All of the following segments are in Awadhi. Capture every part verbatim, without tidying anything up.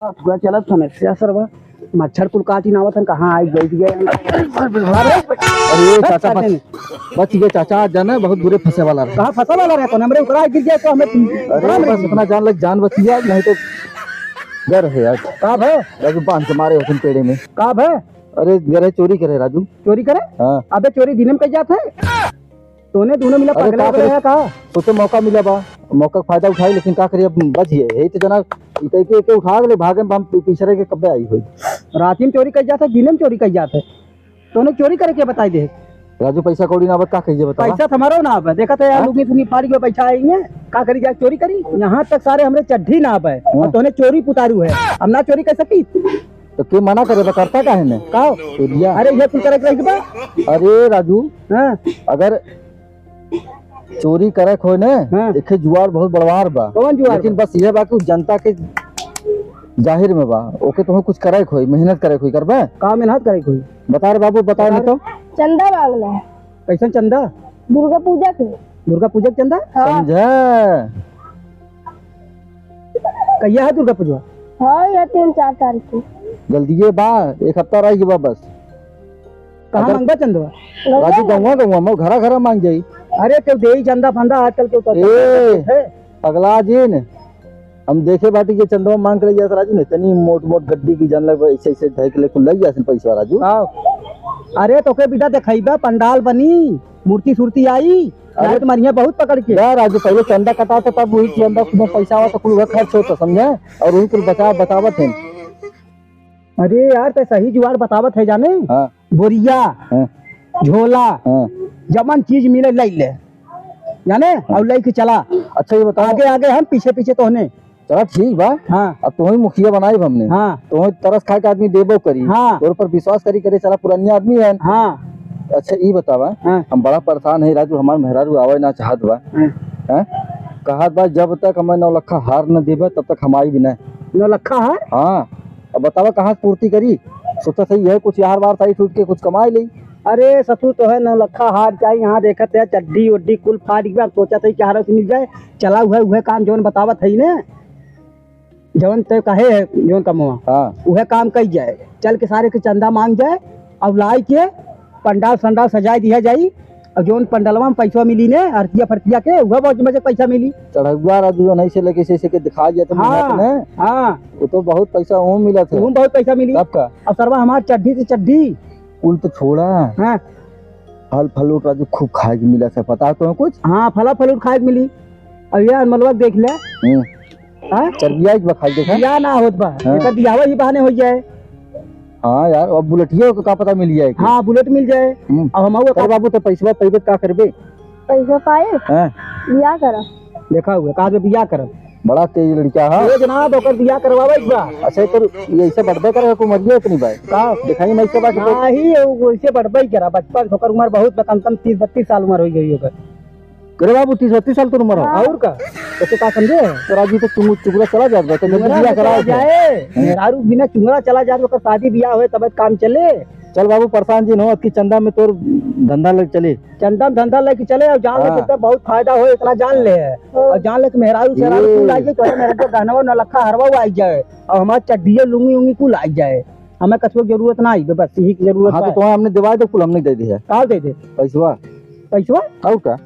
थोड़ा चलत समस्या सरवा, मच्छर कुल काटी नावत हन, कहाँ आइ बैठ गए। अरे चाचा, बच, बच गए चाचा, आज जाना बहुत बुरे फंसे वाला रहे। कहाँ फंसे वाला रहे? कौन हमरे ऊपर आ गिर गया तो हमें अरे बस इतना जान लग, जान बच गया, नहीं तो डर है यार। का भय? राजू बांध के मारे होते पेड़े में। का भय? अरे गए रहे चोरी करे राजू। चोरी करे? हाँ। अबे चोरी दिन में कई जात है? तोने दोनों मिला अरे पगला का करे? है का? सोचे मौका मिला बा, मौका का फायदा उठाई, लेकिन का करी, अब बच गए। यही तो जना, इनके, इनके, इनके उठा ले, भागे में हम पी-, पीछे रह के कब्बे आई हुई। राती में चोरी कई जात है, दिने में चोरी कई जात है। तोने चोरी करे के बताई दे। राजू, पैसा कौड़ी ना बा, का कहिए बतावा? पैसा तो हमारो ना बा, देखा था यार, हाँ? लुंगी सुंगी फाड़ के बैठा है इनमें, का करी जाए चोरी करी? यहाँ तक सारे हमरे चड्ढी ना बा, हाँ। और तोने चोरी पुतारू है, हम ना चोरी कर सकी। तो के मना करे बा, करता काहे ने? का? चोरिया। अरे, ये कुल करे के रही बा। अरे राजू, हाँ। अगर चोरी करे के होय ने, हाँ। एके जुआड़ बहुत बड़वार बा। कौन जुआड़ लेकिन बा? बस ये बा कि जनता के जाहिर में बा, ओके तुम्हें कुछ करे के होई, मेहनत करे के होई, करबे? का मेहनत करे के होई? बता रे बाबू, बता बता ने रे। तो। चंदा मांगना है। कैसन चंदा? दुर्गा पूजा के। दुर्गा पूजा के चंदा? हाँ। समझे? कहिया है दुर्गा पूजवा? हाँ, ये तीन चार तारीख के। जल्दिए बा, एक हफ्ता रह गया बस। कहाँ अगर मांगबा चंदवा? राजू, गंगा गंगा में घरा घरा मांग जाई। अरे, केहू देई चंदा फंदा आजकल केहू तो ए, है। पगला जिन, हम देखे बाटी के चंदवा मांग के ले जात राजू ने, इतनी मोट मोट गड्डी की जान लग ऐसे ऐसे धइ के ले कुल लग जासिन पैसा राजू। आओ। अरे, तोके बिदा देखइबा, पंडाल बनी, मूर्ति सूर्ति आई, अरे, रात मरिया बहुत पकड़ के। यार, आज पहले चंदा कटा था, तब वही चंदा में पैसा आवा तो कुल वह खर्च होता, समझे? और वही कुल बचा, बचावत है। अरे यार, ते सही जुगाड़ बतावत है जाने। हाँ। बोरिया, हाँ। झोला, हाँ। जमन चीज मिले, लइ ले, जाने, हाँ। और लइ के चला। अच्छा, ये बताओ। आगे, आगे हम, पीछे, पीछे तोहने। चला ठीक बा। हाँ। अब तोहई मुखिया बनाइब हमने। हाँ। तोहई तरस खाए के आदमी देबो करी। हाँ। तोर पर विश्वास करी करे, साला पुरानिया आदमी है। हाँ। अच्छा, ई बतावा, हाँ। हम बड़ा परेशान है राजू, हमार मेहरारू आवे ना चाहत बा। हाँ। हैं? कहत बा, "जब तक हमें नौलखा हार न देबे, तब तक हम आई भी ना।" नौलखा हार? हाँ। अब बतावा, कहाँ से पूर्ति करी? सोचा सही है, कुछ यार बार साइड उठ के कुछ कमाई ले। अरे ससुर, तो है नौलखा हार चाही, यहाँ देखत है चड्डी उड्डी कुल फाट गया, सोचा सही चारों से मिल जाए, चला हुआ, हुआ काम जौन बतावत है ने। जवन तय कहे है, जवन कमवा, हाँ। उहे काम कई जाए। चल के सारे के चंदा मांग जाए, और लाई के पंडाल संडाल सजाए दिया जाई, और जौन पंडलवा में पैसवा मिली ने, अरतिया फरतिया के, उहे बहुत मजे पैसा मिली। चढ़ौआ रह दुआ नहीं से लेके से, से के दिखा जाए तो हाँ, मेहनत ने। हाँ। वो तो बहुत पैसा वहूँ मिलत है। वहूँ बहुत पैसा मिली। तब का? और सरवा हमार चड्ढी से चड्ढी। कुल तो छोड़ा। हाँ। फल फलूट राजू खूब खाए के मिलत है, पता है तुम्हें कुछ? हाँ, फला फलूट खाए के मिली। अब ये अनमलवा देख ले। हम्म। हाँ? चर्बिया एक बा खाई देखा। बियाह ना होत बा। हाँ। एकर बियाहवा ही बहाने हो जाए। हाँ यार, अब बुलेटिया को का पता मिल जाए कि? हाँ, बुलेट मिल जाए। हम्म। अब हम अरे बाबू, तो पैसवा पैबे का करबे? पैसा पाए? हाँ। बियाह करब। देखा हुआ, कहा जो बियाह करब। बड़ा तेज लड़का है। ये जनाब, ओकर बियाह करवावे के बा। अच्छा, तो ये ऐसे बढ़बे करे, को मरिए इतनी बार। का? दिखाई मैं इसके बाद। नहीं, वो ऐसे बढ़बे ही करा। बचपन से ओकर उम्र बहुत बा, कम से कम तीस बत्तीस साल उम्र हो गई ओकर। अरे बाबू, तीस बत्तीस साल तो उम्र हो। हाँ। और का? तो का समझे? तो राजू तो चुंगू-, चुगला चला जात बा, तो जल्दी चुगला बियाह तो करा चला दे। जाए। हम्म। मेहरारू बिना चुगला चला जात, ओकर शादी बियाह होए, तब काम चले। चल बाबू, परेशान जिन हो, अबकी चंदा में तोर धंधा लग चले। चंदा में धंधा लेके चले, और जान ले, हाँ। तो बहुत फायदा हो, इतना जान ले। हाँ। और जान ले कि मेहरारू से ये। कुल आई जाए, तो मेरे को गहनवा नौलखा हरवा आई जाए, और हमार चड्डियो लुंगी उंगी कुल आई जाए। हमें कछुआ की जरूरत ना आई, बस यही की जरूरत हाँ, तो है। तुम्हें हमने दिवाए दे, कुल हमने दे दिया। का दे दे? पैसवा। पैसवा? और का?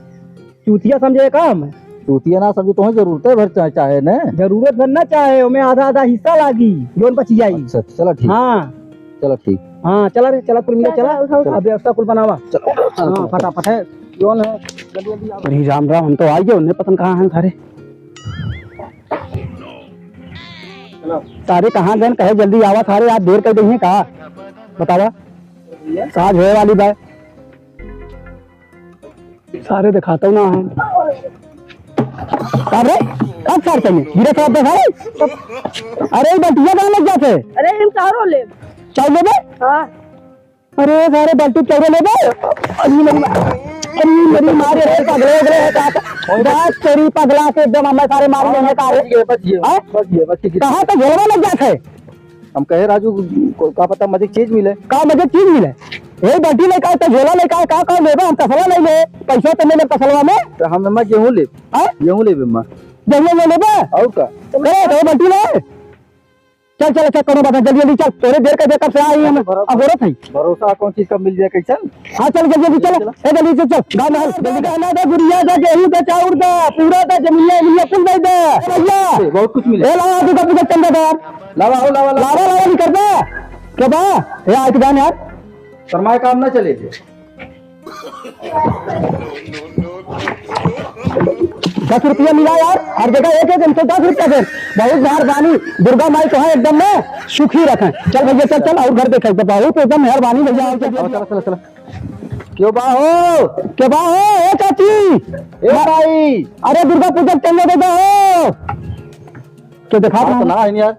चूतिया समझे का हम? चूतिया ना समझे, तुम्हें जरूरत है भर चाहे, चाहे ने। जरूरत भर ना चाहे, हमें आधा आधा हिस्सा लागी, जोन बची जाई। अच्छा, चला ठीक। हाँ। चला ठीक। हाँ, चला रे, चला कुल मिला, चला, चला। चला, उठा, उठा। अब व्यवस्था कुल बनावा। चला, चला, हाँ, चला। फटाफट है, जोन है, जल्दी, जल्दी आओ। अरे राम राम, हम तो आ गए, उन्हें पता न कहाँ हैं सारे। सारे कहाँ गए, कहे जल्दी आवा, सारे आज देर कर देंगे का? बतावा, साँझ होए वाली बा। सारे दिखाता हूँ ना हम। का रे? का सार तने? गिरे साहब देखा रे? अरे, ई बटिया कहाँ लग जाते? अरे, हम चाउर लेब। चाउर लेबे? हाँ। अरे, सारे बाल्टी चाउर लेबे? अरे, मेरी माँ, अरे, मेरी माँ रे, पगले, पगले है, का, का, तेरी पगला के एकदम हमें सारे मार लेने का रे। बच गए, बच गए, हाँ? बच गए, बच गए। कहाँ पे झोलवा लग जाते? हम कहे, "राजू, को-, का पता मजे के चीज मिले।" का मजे के चीज मिले? ए, बल्टी लेके आए, तो झोला लेके आए, का, का लेबे? हम तसला ले ले, पैसा तो मिले तसलवा में। तो हम एमा गेहूं लेब। हाँ? गेहूं लेब एमा। गेहूं ले लेबे? और का? करे, तो बल्टी ले। चल, चल, चल, कौनो बात नहीं, जल्दी, जल्दी चल, तोरे देर कर दे, कब से आई हम, भरो-, अब बोलत है। भरोसा कौन चीज का मिल जाए, कैसन? हाँ, चल, जल्दी, जल्दी, चल, हाँ। ए, जल्दी, चल, चल, गाँव में हल, जल्दी। गहना दे, गुड़िया दे, गेहूं दे, चाउर दे, पूरा दे, जमीनिया, जमीनिया, कुल दे दे। ए, भैया। ए, बहुत कुछ मिले। ए, लावा, दुर्गा पूजा चंदा दे यार। लावा, हो, लावा, लावा। लावा, लावा, निकर दे। क्या बा? ए, आइके जान यार। शर्माए काम ना चले। दस रुपया मिला यार, हर जगह एक एक, इनको दस रुपया दे। बहुत मेहरबानी, दुर्गा माई तो है एकदम में सुखी रखें। चल भैया, चल, चल, और घर देखे, बहुत एकदम मेहरबानी भैया। चल, चल, चल, चल। क्यों बा हो? के बा हो? ए चाची! ए भाई! अरे दुर्गा पूजा के चंदा दे दो हो। के देखा हाँ, तो ना है यार।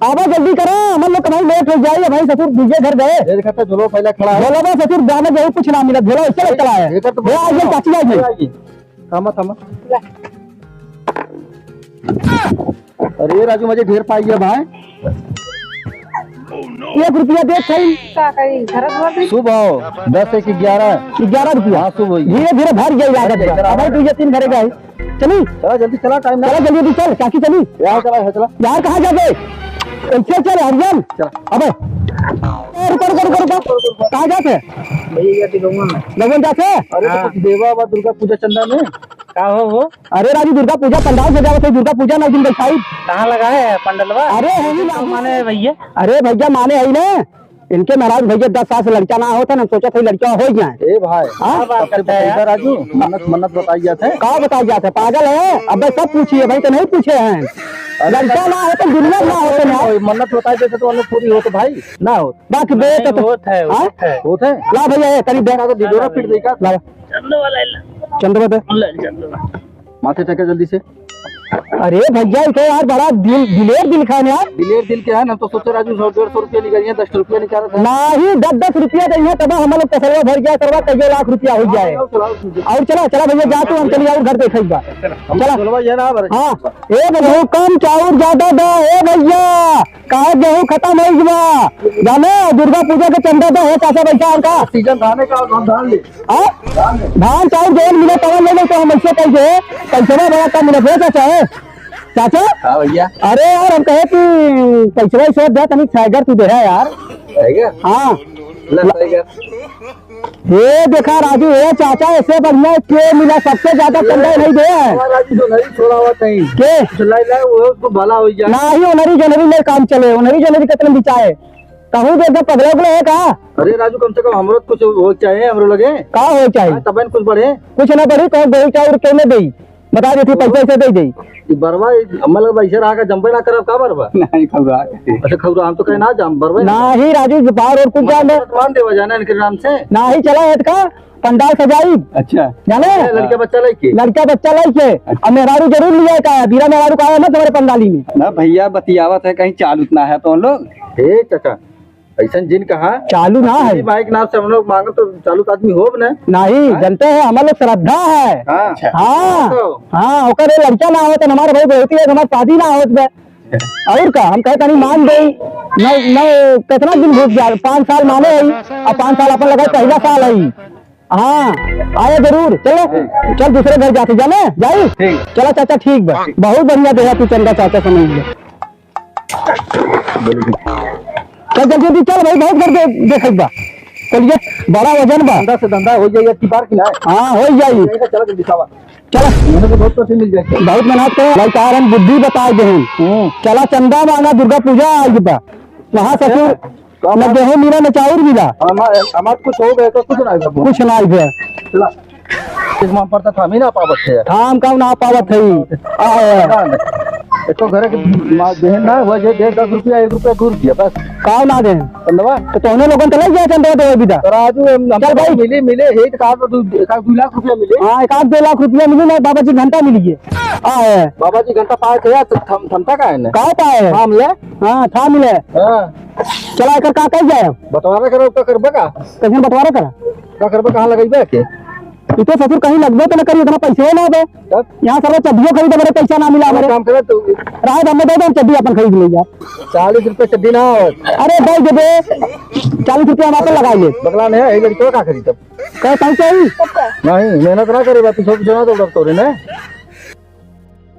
आवा जल्दी करा, हमन लोग के भाई लेट हो जाई, भाई ससुर दूजे घर गए। ये देखा तो झोलो पहले खड़ा है। झोलो में ससुर जाने के कुछ ना मिला, झोलो इससे लेकर आया। ये कर तो ए, आ गया, चाची आ गई। आ गई। थामा, थामा। अरे राजू, मजे ढेर पाई गया भाई। एक रुपया दे सही। का करी, घर द्वार भी शुभ हो, दस एक ग्यारह। ग्यारह रुपया। हाँ, शुभ होई। धीरे धीरे भर जाई लागत बा। अब भाई, दू या तीन घरे गए। चली? चला जल्दी चला, टाइम ना। चला जल्दी जल्दी चल, चाची चली। यहाँ चला, यहाँ चला। यार कहाँ जाबे? ऐसे चल हरियन। चला। अबे। ए, रुको, रुको, रुको, रुको। कहाँ जाते? भैया के गौवा में। गौवन जाते? अरे तो हाँ। कुछ देवा बा दुर्गा पूजा चंदा में। का हो वो? अरे राजू, दुर्गा पूजा पंडाल सजावत है, दुर्गा पूजा नौ दिन बैठाई। कहाँ लगा है पंडलवा? अरे है ही तो ना। माने भैया। अरे भैया माने है ही ना। इनके महाराज भैया दस साल से लड़का ना होता ना, सोचा था लड़का हो जाए। ए भाई, हाँ? क्या बात सबसे करता है यार? बताइएगा राजू, मन्नत, मन्नत बताई जात है। का बताई जात है? पागल है? अबे सब पूछिए भाई, तो नहीं पूछे हैं। अरे लड़का ना हो तो दुनिया ना होते ना। ओए, मन्नत बताई देते तो हम लोग पूरी होते भाई, ना होत। बाकी बे नहीं, तो होत है, हाँ? होत है। होत है? ला भैया, ये तनी दे। का तो ढिढोरा पीट देगा। ला। चंदवा ले ला। चंदवा दे। ले चंदवा। माथे टेके जल्दी से। अरे भैया, इसे यार बड़ा दिल, दिलेर दिल खाए यार। दिलेर दिल के है ना, तो सोचे राजू सौ डेढ़ सौ रुपया निकालिए, दस रुपया निकाल रहा है। नहीं, दस दस रुपया दे यहाँ तब हम लोग तसलवा भर जाए, करवा कई लाख रुपया हो जाए। हाँ, चलाओ, चलाओ। और चला, चला भैया, जा तू, हम चली और घर देखे एक बार। हम चला। चलवा ये ना भरे। हाँ, ए भैया, कम चाउर ज्यादा दे, ए भैया। काहे गेहूं खतम होइ गवा? जाने, दुर्गा पूजा के चंदा तो है, चाचा बैठा हमका। सीजन धाने का, हम धान ले। हाँ? धान ले। धान चाउर जवन मिले, तवन ले ले, तो हम ऐसे कह दे, पैसा बड़ा कम मिले, दे चाचा, है? चाचा? हाँ भैया। अरे यार, हम कहे कि पैसा वैसा दे, तनी टाइगर तू दे है यार। टाइगर? हाँ। ला, टाइगर। ये देखा राजू, ये चाचा ऐसे बढ़िया के मिला, सबसे ज्यादा चंदा नहीं दे है। हमारा राजू जो नहीं छोड़ावत है। के? जो लाई लाई, वो तो भला हो जाए। नाही, ओनरी जनरी नहीं काम चले, ओनरी जनरी कितने बिचाए। कहूँ दे दे, पगला उगला है का? अरे राजू, कम से कम हमरो कुछ हो चाहिए, हमरो लगे। का हो चाहिए? हाँ, तबे न कुछ बढ़े। कुछ ना बढ़ी, कहूँ दे चाउर के में दे। बता देती, पैसा ऐसे दे दे। ई बरवा, ई हमला बा, इसे रहा का जंपे ना करब का बरवा? नहीं, खौरा। अच्छा, खौरा, हम तो कहे ना जाम, बरवा ही ना। नाही राजू, बाहर और कुछ जान दे। मान देवा जाना इनके नाम से। नाही चला है का? पंडाल सजाई। अच्छा। जाने? ए, लड़का बच्चा लइके। लड़का बच्चा लइके। अच्छा। अब मेहरारू जरूर लिया का है, बीरा मेहरारू का है ना तुम्हारे पंडाली में। ना भैया, बतियावत है, कहीं चालू ना है तो हम लोग। ए, चाचा, ऐसन जिन कहा। चालू ना है। माइक नाम से हम लोग मांगो तो चालू का आदमी होब ना। नहीं, हाँ? जनते हैं, हमारे लोग श्रद्धा है। हाँ। हाँ। तो। हाँ, ओकर लड़का ना होत, हमारे भाई बहुत ही है, हमारे शादी ना होत बे। और का, हम कहे तनी मान दे। नौ, नौ, कितना दिन भूख जा, पाँच साल माने है, अब पाँच साल अपन लगा, पहला साल है। हाँ, आया जरूर। चलो, चल दूसरे घर जाते, जाने, जाई? ठीक। चला चाचा, ठीक बा। बहुत बढ़िया देहा तू चंदा चाचा, समझ ले। चल जल्दी जल्दी चल भाई, बहुत घर दे-, देखत बा। चलिए, बड़ा वजन बा। धंधा से धंधा हो जाई, अबकी बार की ना। हाँ, हो जाई। चला जल्दी खावा। चला। मेहनत बहुत पैसे मिल जाए। बहुत मेहनत करे, भाई, कारण बुद्धि बताए दे हम। हम्म। चला चंदा मांगा, दुर्गा पूजा आई बा। वहाँ ससुर तो न गेहूं मिला, न चाउर मिला। हमार, हमार कुछ हो गए तो कुछ ना होगा। कुछ ना होगा। चला। इस मां पर तो थाम ही ना पावत है। थाम का ना पावत है। आ, एक तो घर के मां देहन ना हुआ, जे दे दस रुपया, एक रुपया, दो रुपया, बस। का ना दे? चंदवा? तो तोहने लोगन तो लग जाए चंदवा देवे बिदा। तो राजू, हम, हम चल भाई। मिले, मिले, हे तो कहा तो दू, एक आध दो लाख रुपया मिले। हाँ, एक आध दो लाख रुपया मिले ना, बाबा जी घंटा मिल गए। आ, है। बाबा जी घंटा पाए थे यार, तो थम, थमता का है ना? का पाए है? थाम ले। हाँ, थाम ले। हाँ। चला, एकर का कइल जाए? बंटवारा करा, का करबा का? कैसे बंटवारा करा? का करबा, कहाँ लगइबा के? ई तो ससुर कहीं लगबे तो न करी, इतना पैसे ना बे। तब? यहाँ सरवा चड्डियो खरीदे बड़े पैसा ना मिला हमरे। काम करे तू। राय हमें दे दे, हम चड्डी अपन खरीद ले यार। चालीस रुपया चड्डी ना हो। अरे दे दे बे, चालीस रुपया हम आपन लगाई ले। बगला नहीं है, ये लड़के का खरीदब? कह कहीं चाहिए? नहीं, मेहनत ना करे बा, पीछे पीछे ना दौड़ब तोरे ना।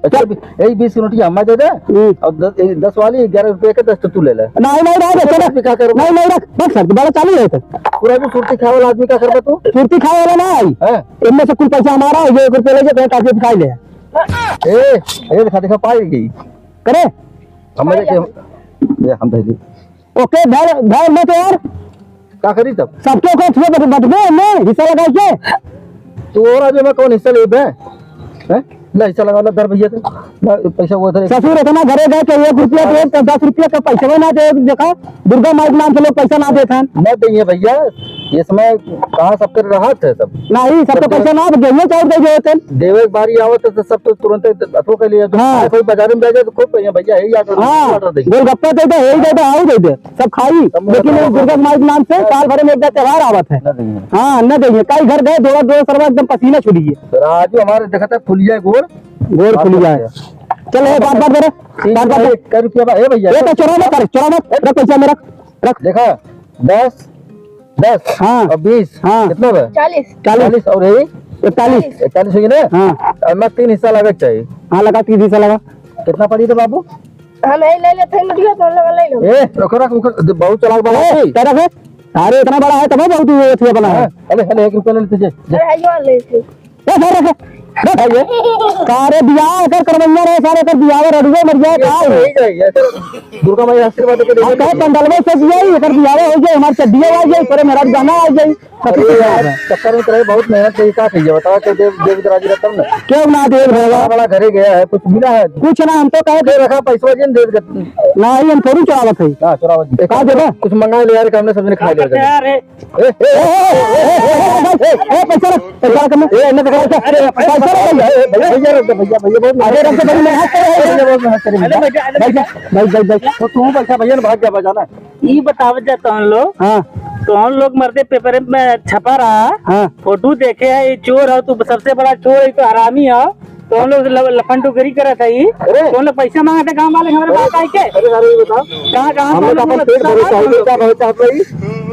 अच्छा, चल। यही बीस की नोटिया हमें दे दे। हम्म। और दस, ए, दस वाली ग्यारह रुपये के दस तो तू ले ले। नहीं, नहीं, नहीं, तो रख, रख। भी का करबा? नहीं, नहीं, रख, रख सर, बड़ा चालू है सर। पूरा जो सुरती खाए वाला आदमी का करबा तू? सुरती खाए वाला ना आई। हाँ। इनमें से कुल पैसा हमारा है, ये एक रुपया ले जा, कहीं काफी खाई ले। ए, ये देखा, देखा, पाई गई। करे? हम मजे के, ये हम दे दी। ओके, धर, धर मत यार। का करी तब? सबके ओकर छुए बट-, बटबे में हिस्सा लगाई के। तू और आदमी में कौन हिस्सा लेबे? हैं? ना हिस्सा लगा ला, दर भैया से। ना पैसा वो उधर। ससुर इतना घरे गए कि एक रुपया दे, तो दस रुपया का पैसा ना दे। देखा, दुर्गा माई के नाम से लोग पैसा ना देत हैं। ना देंगे भैया, ये समय कहाँ सबके रहत है सब। नहीं, सबके सब पैसा ना, गेहूं चाउर दे देते हैं। देवे के बारी आवत है तो सब तो तुरंत अथो कर लिया। हाँ। कोई बाजार में जाए तो खूब भैया, भैया, यही order दे, हाँ, order दे। गोलगप्पा दे दे, यही दे दे, आऊ दे दे। सब खाई, सब लेकिन मुंह ये दुर्गा माई के नाम से हाँ। साल भर में एक बार त्योहार आवत है। ना देंगे। हाँ, ना देंगे। कई घर गए, दो, दो सरवा एकदम पसीना छूट गए। राजू हमारे देखा था फुलिया गोर। गोर बात फुलिया है। करते हैं। चल, ए, बात, बात करे। तीन बात, बात सौ करे। एक रुपया बा-, ए भैया। ए, तो चोरा मत कर, चोरा मत। रख पैसा में रख, रख। देखा, दस, दस हाँ। और बीस। हाँ। कितना बा? चालीस। चालीस। चालीस और यही? इकतालीस। इकतालीस हो गया ना? हाँ। और मैं तीन हिस्सा लगे के चाहिए। हाँ, लगा, तीन हिस्सा लगा। कितना पड़ी रे बाबू? हम यही ले लेते हैं, मुर्गिया तो हम लोग ले लो। ए, रखो, रखो, रखो, बहुत चालाक बा ए, भाई। क्या रखे? अरे, इतना बड़ा है, तब बहुत ये अथी बना है। हाँ, अरे, अरे, एक रुपया ले लेते, जे, जे। अरे, है, यो ले लेते। ए, धर, रख, रख। भाई, ये। का रे, बियाह एकर करवैया रहे, सारे एकर बियाह रडुए मर जाए, ये का तो है? यही जाए, ये तो दुर्गा माई आशीर्वाद के आप देंगे। कहे पंडलवे से दिया ही, एकर बियाह हो जाए, हमार चड्डिया आ जाए, तोरे मेरा गाना आ जाए। अरे यार, चक्कर में तो रहे, बहुत मेहनत से, का कहिए, बताओ, तो देव, देव राजी रहता ना। क्यों ना देव भैया? बड़ा, बड़ा घरे गया है, कुछ मिला है? कुछ ना, हम तो कहे दे रखा पैसा, जिन देव गत-, नहीं, हम थोड़ी चुरावत है। ना, चुरावत नहीं। का देबा? कुछ मंगा ले यार, हमने सबने खा लिया। यार, ए, ए, ए, पैसा रख, पैसा रख, ए, इन्हें देखो, अरे, पैसा रख, भैया, ए, भैया, भैया, रख दे, भैया, भैया, बहुत अरे, रख दे, बड़ी मेहनत करे, भैया, बहुत मेहनत करे, अरे, भैया। भैया, अरे, भैया, भैया, भैया। तो तू पैसा भैया ने भाग जा, बजाना। ई बतावत जा तोहन लोग। हाँ। तोहन लोग मर्दे पेपर में छपा रहा, हाँ। फोटो देखे है, ये चोर है, तू सबसे बड़ा चोर है, तो हरामी है। तो हम लोग ल-, लफंडुगरी करत है ई। अरे। तो हम लोग पैसा मांगत है गाँव वाले हमारे अरे, पास आइके। अरे, अरे, ये बताओ। कहाँ, कहाँ हम लोग अपन पेट भरे चाही, का भरे चाहत भाई?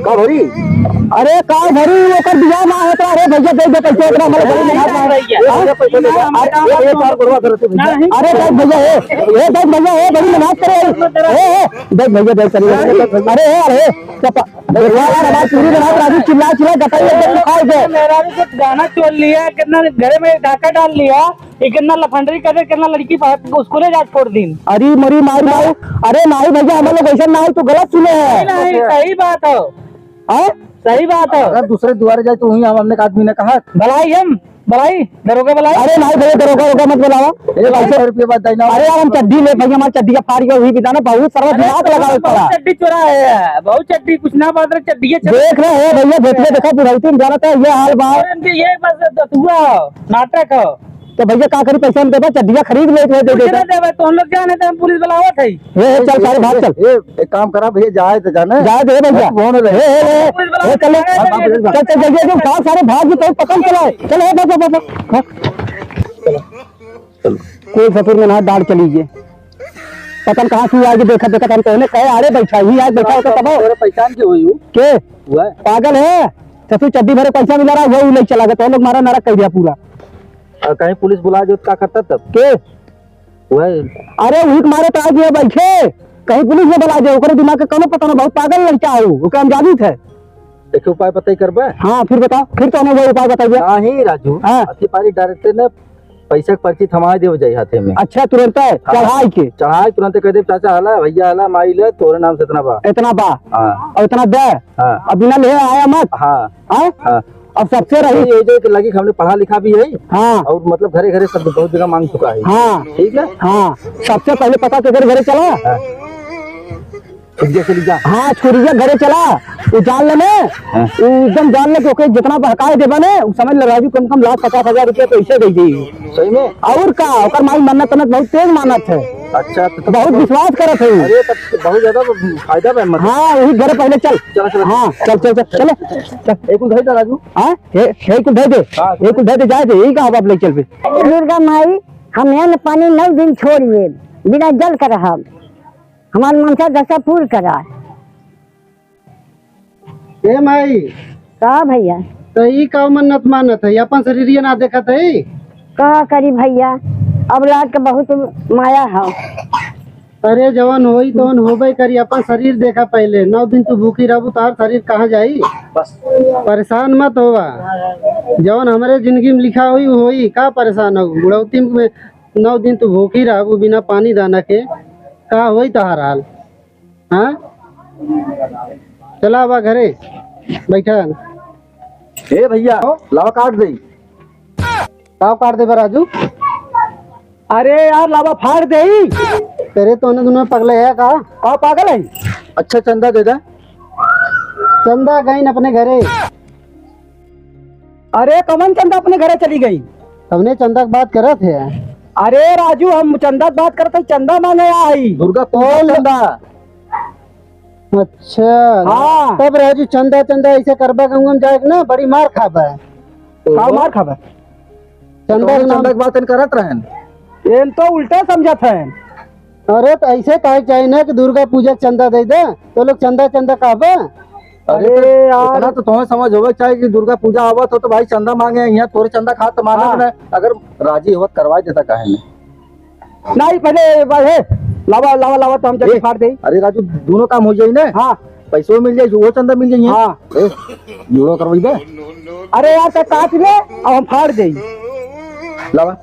का भरी? अरे, का भरी, ओकर बियाह ना होत रहा। अरे भैया, दे दे पैसा, ओकरा हमारे घर में हाथ मार। अरे, अरे, पैसा दे दे। अरे, अरे, चार बड़वा धरत है भैया। नहीं। अरे, देख भैया, ए, ए, देख भैया, ए, बड़ी मेहनत करे। ए, ए, देख भैया, देख, चलिए। अरे, अरे, चप्पा। देखा यार, हमार पूरी रात राजू चिल्ला चिल्ला गटाई एकदम खाए गए। मेहरारू के गाना चोर लिया, कितना घरे में डाका डाल लिया, ये कितना लफंडरी करे, कितना लड़की पा-, स्कूले जा छोड़ दीन। अरे मरी माई माई, अरे नाई भैया, हम लोग ऐसा ना हो, तू गलत सुने हैं। नहीं, नहीं, सही बात हो। हाँ? सही बात हो। अगर दूसरे दुआरे जाए तो वहीं हम, हमने एक आदमी ने कहा। भलाई हम, भलाई, दरोगा भलाई। अरे नाई भैया, दरोगा वरोगा मत बुलावा। ए, पाँच सौ रुपये बाद देना। अरे यार, हम चड्डी ले भैया, हमारी चड्डी का फाड़ गया, वही बिताना, बहुत सारा अरे, दिमाग लगावे बहुत पड़ा। चड्डी चोरा है, बहुत चड्डी, कुछ ना बात रे, चड्डी है, चड्डी। देख रहे हैं भैया, देखिए, देखा, बुढ़ौती में जाना था, ये हाल बा। अरे, इनके ये बस दतुआ हो, नाटक हो। तो भैया, का करी, पैसा हम देबा, चड्डिया खरीद ले, दे कुछ देता। ना देबे, तो हम लोग जाने थे, हम पुलिस बुलावत है। ए, ए, चल, ए, सारे भाग, ए, चल। ए, एक काम करा भैया, जाए तो जाने। जाए दे भैया। मत फोन रहे। ए, ए, ए, पुलिस बुलावत ए, चल, है, चल, चल, चल, चल, सारे भाग, ये तो पकड़ चलाए। चल, ए, भाग, भाग, भाग, भाग। कोई ससुर में ना डाल चली गए। पता न कहाँ से आके देखा, देखा, हम कहने कहे, "अरे बैठा, ही आज बैठा होता तब।" तोरे पहचान के हुई हूँ। के? वह। पागल है? ससुर चड्डी भरे पैसा मिला रहा, वह ले चला गया, तो लोग मारा नरक कर दिया पूरा। और कहीं पुलिस बुला जो तो का करता तब? के? वह। अरे वही के मारे तो आज ये बैठे, कहीं पुलिस में बुला दे, ओकरे दिमाग के कोनो पता ना, बहुत पागल लड़का हो, ओके हम जानित है। एक उपाय पता ही करबे। हाँ, फिर बताओ, फिर तो हमें वो उपाय बताइए। नहीं राजू, हाँ। अति पारी डायरेक्ट ने पैसा के पर्ची थमा देव जाई हाथे में। अच्छा, तुरंत है, हाँ। चढ़ाई के। चढ़ाई तुरंत कह दे, "चाचा हला, भैया हला, माई ले, तोरे नाम से इतना बा।" इतना बा। हाँ। और इतना दे। हाँ। अब बिना ले आया मत। हाँ। हाँ? हाँ। अब सबसे रही। ये हो जाए कि लगी कि हमने पढ़ा लिखा भी है। हाँ। और मतलब घरे घरे सब बहुत जगह मांग चुका है। हाँ। ठीक है? हाँ। सबसे पहले पता केकर घरे चला? हाँ। छुरिया चली जा। हाँ, छुरिया घरे चला। वो जान ले ने, हाँ। वो एकदम जान ले कि ओके जितना बहकाए देबा ने, वो समझ ले राजू कम से कम लाख पचास हजार रुपया तो ऐसे दे दी। सही में? और का, ओकर माई मन्नत तन्नत बहुत तेज मानत है। अच्छा, तो बहुत विश्वास करत है। अरे, तब तो बहुत ज्यादा फायदा बा, मतलब। हाँ, वही घरे पहले चल। चलो, चलो। हाँ, चल, चल, चल, चले। चल। एक उधाई था राजू। हाँ, हे, हे कुल दे दे। हाँ। हे कुल दे दे, जाए दे, यही कहा बाप ले चल पे। दुर्गा माई, हम अन्न पानी नौ दिन छोड़िए, बिना जल कर रहब। हमार मनसा दशा पूर्ण करा। ए माई। का भैया? त ई का मन्नत मानत है? अपन शरीरिया ना देखत है? का करी भैया, अब लाग के बहुत माया है। अरे, जवन होई तवन होबे करी, अपन शरीर देखा पहिले। नौ दिन तू भूखी रहबू, तोहार शरीर कहाँ जाई? बस। परेशान मत होवा, जवन हमरे जिंदगी में लिखा होई, उ होई। का परेशान हो? बुढ़ौती में नौ दिन तू भूखी रहबू बिना पानी दाना के, का होई तोहार हाल? हाँ, चला बा घरे, बैठा। ए भैया, लावा काट दे। का काट देबा राजू? अरे यार, लावा फाड़ देई। अरे, तोहने दुनो पगले है का? का पागल है? अच्छा, चंदा दे दे। चंदा गईन अपने घरे। अरे, कवन चंदा अपने घरे चली गई? कवने चंदा के बात करत है? अरे राजू, हम चंदा के बात करत है, चंदा मांगे आई। दुर्गा पूजा चंदा। अच्छा। हाँ। तब राजू, चंदा चंदा ऐसे करबा, गाँव में जाए के ना, बड़ी मार खाबा। का मार खाबा? चंदा के नाम चंदा के बात करत रहन। एन तो उल्टा समझत है। अरे, तो ऐसे कहे के चाहिए ना कि दुर्गा पूजा के चंदा दे दे, तो लोग चंदा चंदा कहबे। अरे, अरे तो यार। इतना तो तुम्हें समझ होवे के चाहिए कि दुर्गा पूजा आवत हो तो भाई चंदा मांगे, यहाँ तोरे चंदा खात तो मानत हाँ। ना। अगर राजी होत करवा देता काहे नहीं? नहीं, पहले भाई, हे, लावा, लावा, लावा, तो हम जल्दी ए, फाड़ दे। अरे राजू, दोनों काम हो जाई ना। हाँ। पैसो मिल जाई, वो चंदा मिल जाई। हाँ। ए, जोड़ो करवाई बे। अरे यार, तो काट ले, अब हम फाड़ दे। लावा।